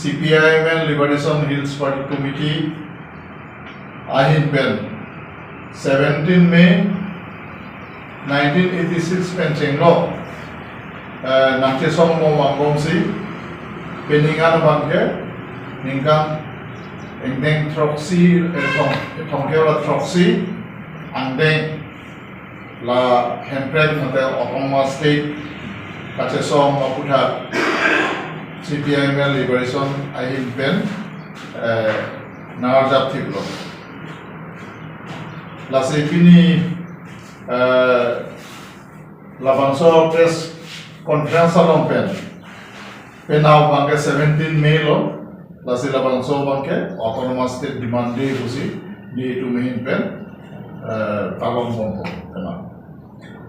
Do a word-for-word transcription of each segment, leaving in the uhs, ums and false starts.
C P I M L Liberation Hills Party Committee ahin pen seventeen May nineteen eighty-six pen chenglo, eh, nangchesong mo vangbomsi, peningan abangke ningkan ingdeng throksi, eh, thong, thongkep ra throksi angdeng la Hemprek mate Autonomous State kachesong aputhak C P I M L Liberation ahin pen, eh, nangarjap thiplo. Lasi pini, eh, labangso press conference along pen, penap abangke seventeen May lo, lasi labangso abangke Autonomous State Demand Day pusi nelitum ahin pen, eh, talongbompo, penap.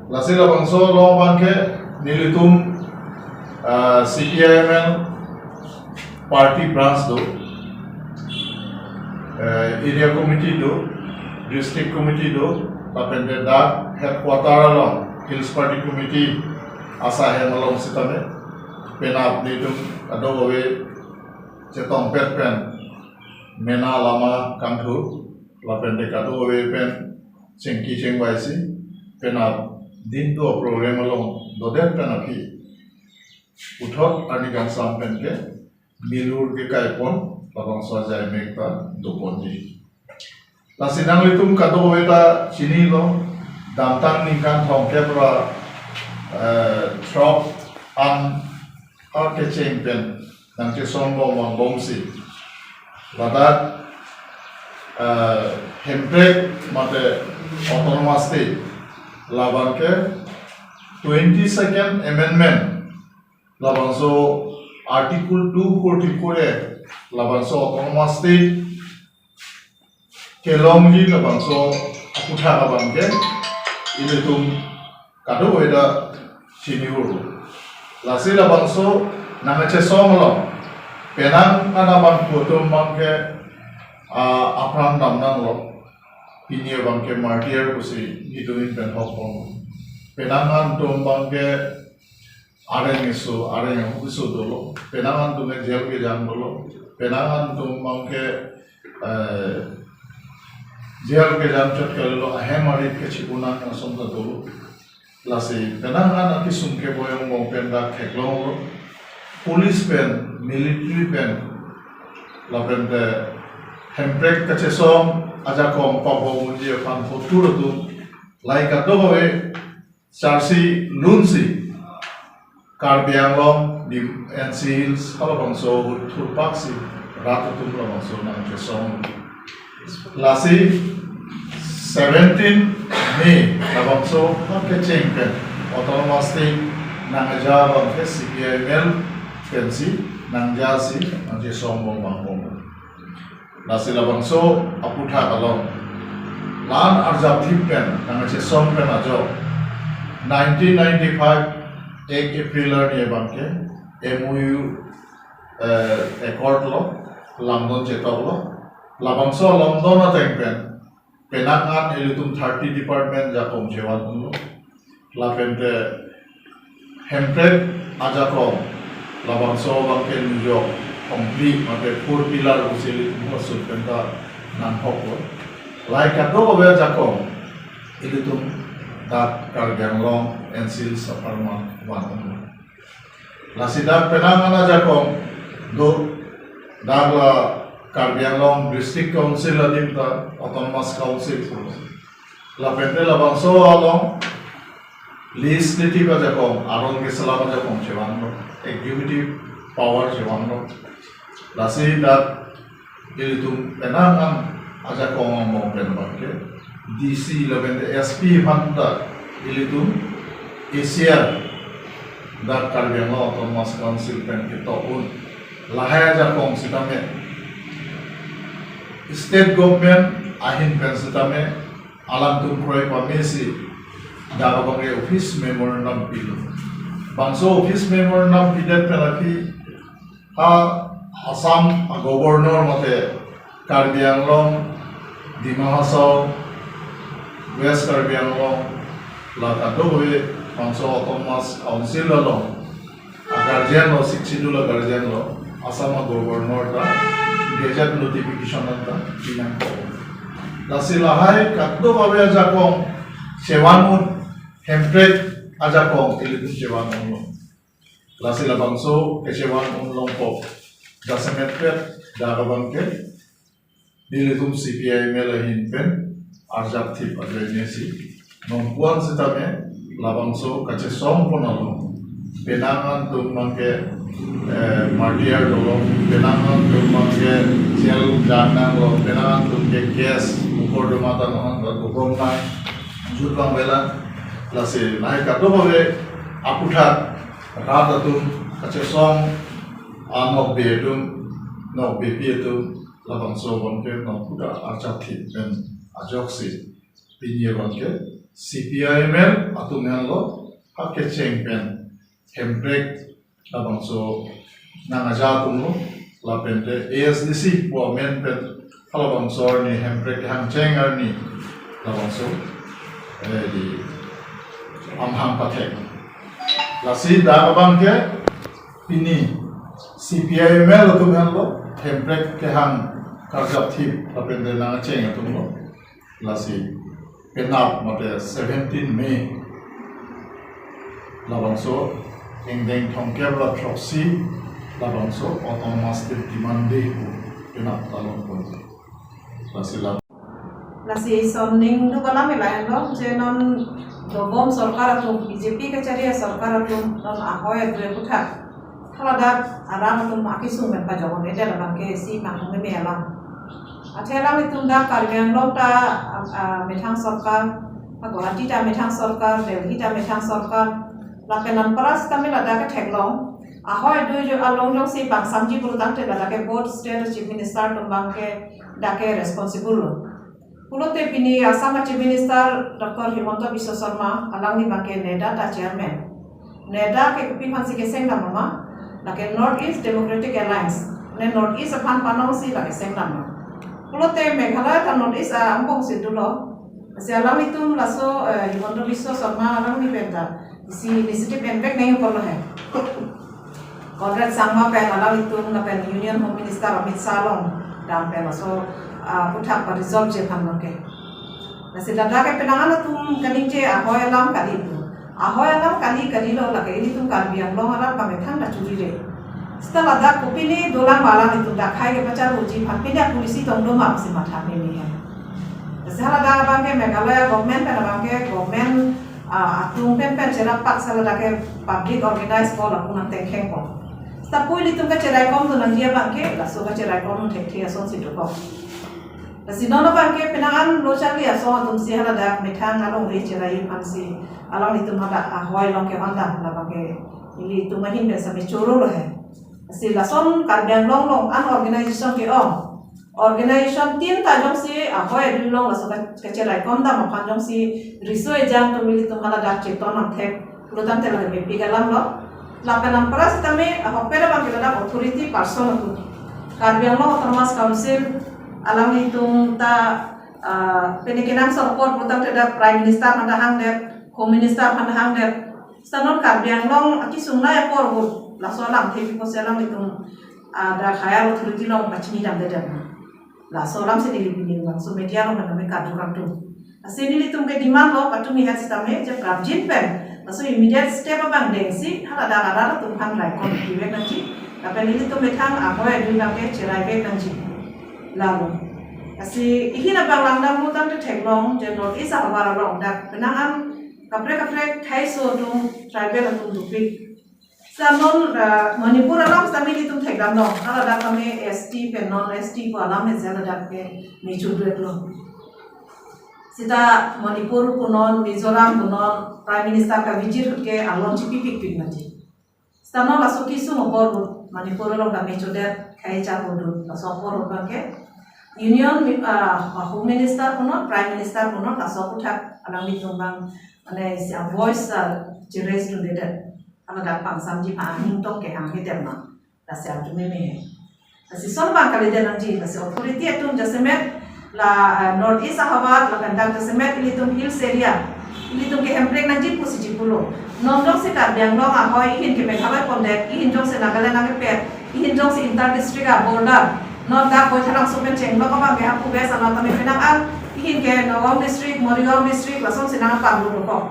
Lasi labangso along abangke nelitum, eh, C P I M L party branch do, eh, area committee do, district committee do, lapen dak headquarter along Hills Party Committee asai hem along sitame, penap nelitum kadokave chetongpet pen mena lama kangthur, lapen kadokave pen chingki chingvaisi, penap dintu aprogram along dodet pen aphi puthot arni kangsam pen ke milur kekaipon labangso ajai mek ta doponji. Lasi nanglitum kadokave ta chinilo, damtang ningkan thongkep ra, eh, throk an akecheng pen nangchesongbom vangbomsi, ladak, eh, Hemprek mate Autonomous State labangke twenty-second Amendment, labangso Article two forty-four A, labangso Autonomous State kelongji labangso aputhak abangke ilitum kadokave ta chini-o. Lasi labangso nangchesong along penang an abangphu atum abangke, ah, apran damnanglo. Pini abangke martyr pusi nelitum ahin pen hokpon. Penang an atum abangke areng keso, areng keso dolo. Penang an atum ke jail kejang dolo. Penang an atum abangke, eh, jail kejang chot kalilo, ahem arit kechipunang ason ta dolo. Lasi penang an akesung keboi angbong pen dak theklonglo. Police pen, military pen, lapen te Hemprek kachesong ajakong pabongunji aphan photur atum, lahai kadokave charsi lunsi Karbi Anglong, di N C Hills halabangso ahut thurpaksi rat atum labangso nangchesong. Lasi seventeen May labangso akecheng pen Autonomous State nangja abangke C P I M L pensi nangjasi nangchesongbom vangbom. Lasi labangso aputhak along la-an arjap thip pen nangchesong pen ajok nineteen ninety-five ek April arni abangke M O U, eh, accord lo, lamdon chetoklo. Labangso lamdon ateng pen penang an ilitum thirty department ajakong chevan-unlo. Lapen te Hemprek ajakong labangso abangke lujok hongpli mate four pillar pusi ilitum asut pen ta nanghoklo. Lahai kadokave ajakong ilitum dak Karbi Anglong N C Hills apharman van-unlo. Lasi dak penang an ajakong do, dak la Karbi Anglong District Council adim ta Autonomous Council pulo. Lapen te labangso along legislative ajakong, aron keselam ajakong chevanlo, executive power chevanlo. Lasi dak ilitum penang an ajakong angbong pen abangke D C lapen te S P aphan ta ilitum A C R, dak Karbi Anglong Autonomous Council pen ketok-un. Lahai ajakong sitame state government ahin pen sitame alangtum kroi pamesi dak abangke office memorandum pilo. Bangso office memorandum pidet pen aphi ha Assam a-Governor mate Karbi Anglong, Dima Hasao, West Karbi Anglong, la kadokave bangso Autonomous Council along a-guardian lo, Sixth Schedule a-guardian lo. Assam a-Governor ta gazette notification anta pinangkok. Lasi lahai kadokave ajakong chevan-un, Hemprek ajakong ilitum chevan-unlo. Lasi labangso kechevan-un longpo jasemet pet dak abangke nelitum C P I M L ahin pen arjap thip ajoine si nongpuan sitame labangso kachesong pon along penang atum abangke, eh, martir dolo, penang atum abangke jail jananglo, penang atum ke case mukordoma ta non ta dukong nang jut bang bela. Lasi lahai kadokave aputhak rat atum kachesong, anokbe atum, nokbepi atum, labangso abangke nokpuda arjap thip pen ajoksi pini abangke C P I M L atum henlo ha kecheng pen Hemprek labangso nang-aja atumlo, lapen te A S D C pu amen pen halabangso arni Hemprek kehangcheng arni labangso, eh, di amhang pathek. Lasi dak abangke pini C P I M L atum henlo, Hemprek kehang karjap thip lapen te nang-acheng atumlo. Lasi penap mate seventeen May labangso ingdeng thomkep ra throksi labangso Autonomous State Demand Day pu penap talon pon. Lasi la Lasi son ning duk alam ila henlo, je non dobom sorkar atum, B J P kachari sorkar atum non ahoi adui aputhak haladak arat atum akesung pen pajok-un-edet abangke isi mangmeme alam. Athe alanglitum dak Karbi Anglong ta, ah, ah, methang sorkar, ah, Guwahati ta methang sorkar, Delhi ta methang sorkar, lapen anparta sitame ladak ketheklong. Ahoi adui along jongsi pangsamji pulo tangte ladak ke both state chief minister atum abangke dak ke responsible lo. Pulote pini Assam a-Chief Minister Doctor Himanta Biswa Sarma, alangli abangke NEDA ta chairman. NEDA ke kopi aphansi keseng dam ma? Lake North East Democratic Alliance, ne North East aphan panongsi lake seng dam ma? Pulote Meghalaya ta North East a-angbong si dolo. Si alanglitum laso, eh, Himanta Biswa Sarma alangli pen ta isi initiative envek nangji apotlo he. Conrad Sangma pen alanglitum lapen Union Home Minister Amit Shah along dam pen laso, ah, aputhak pa-resolve-ji aphan abangke. Lasi ladak ke penang an atum kaningje ahoi alam kali pu. Ahoi alam kali kalilo, lake ilitum Karbi Anglong arat pamethang ta churi re. Seta ladak kopine dolang ma alanglitum dak akhai kepachar-uji aphan pine policy tong do ma pusi matha meme he. Lasi haladak abangke Meghalaya government pen abangke government, ah, atum pen pen cherap pak seta ladak ke public organized po lapu nangtengkheng po. Seta pu ilitum kacheraikom dun nangji abangke laso kacheraikom thekthe asonsi dokok. Lasi non abangke penang an lo charli asong atumsi haladak methang alongri cherai aphansi alanglitum hadak ahoi along kevan dam, labangke ilitum ahin pen sitame chorolo he. Lasi lason Karbi Anglong along an organization ke-ong. Organization tin ta jongsi ahoi adui along laso ka-, kacheraikom dam aphan jongsi riso ejang atum ilitum haladak cheton nangthek pulo tangte lake mepik alam lo. Lapen anparta sitame ahokpet abangke ladak authority person atum. Karbi Anglong Autonomous Council alanglitum ta, ah, pini kenangsot apor pulo tangte dak Prime Minister aphan ta hangdet, Home Minister aphan ta hangdet. Seta non Karbi Anglong akesung nai apor ahut laso alamthe pi pusi alanglitum, ah, dak higher authority along pachini damdedet ma? Laso alamsi neli pini bangso media along nangme kadokave atum. Lasi nelitum ke demand lo patumi hat sitame je prapjin pen laso immediate step abang dengsi haladak arat atum aphan raikom pivek nangji. Lapen nelitum methang ahoi adui abangke cheraivek nangji. Lalo. Lasi ihin abang langdam pulo tangte theklong je North East ahavar along dak penang an kaprek kaprek khaiso atum tribal atum dopik. Seta non, eh, Manipur alam sitame ilitum thekdamlo. Haladak tame S T pen non S T pu alam he, haladak ke mechudetlo. Seta Manipur punon, Mizoram punon, Prime Minister kavijir ahut ke alon chipipikpik nangji. Seta non laso kesung apor ahut Manipur along ta mechodet, khei cha ahut laso apor ahut abangke Union, ah, Home Minister punon, Prime Minister punon, laso aputhak alanglitum abang, mane, isi a-voice, ah, che-raise dundedet. Haladak pangsamji aphan aning tong kehang heter ma? Lasi atum meme he. Lasi son abang kalidet nangji, lasi authority atum jasemet la, eh, North East ahavar, lapen dak jasemet ilitum hills area, ilitum ke hemprek nangji pusi chipulo. Non jongsi Karbi Anglong ahoi ihin ke Meghalaya pondet, ihin jongsi Nagaland nangkepet, Ihin jongsi inter district a border non dak Boithalangso pen chenglok abang ke hapu gas anat tame penang an, ihin ke Nagaon district, Morigaon district, lasonsi nangpanglo dokok.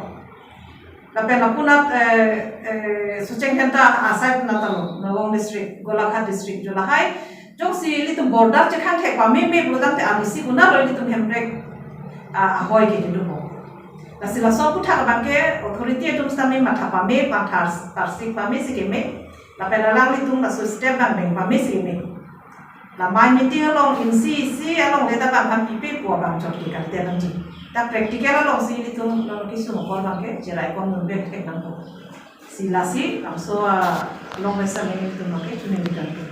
Lapen lapunat, eh, eh, Socheng Dhenta asai punat alo, Nagaon district, Golaghat district, jo lahai jongsi ilitum border chekhang thek pameme pulo tangte alisi punat lo ilitum hemprek, ah, ahoi ke kedo po. Lasi laso aphuthak abang ke authority atum sitame matha pame, pangthar, tarsik pame si keme. Lapen alanglitum laso step abang deng pame si keme. La mai meeting along insi isi along le ta bang han pipe pu abang chot ke karte nangji. Ta practical alongsi ilitum non kesung akor abang ke cherai kon nun bek thek nangpo. Si lasi, laso along resa ilitum abang ke chuning kan.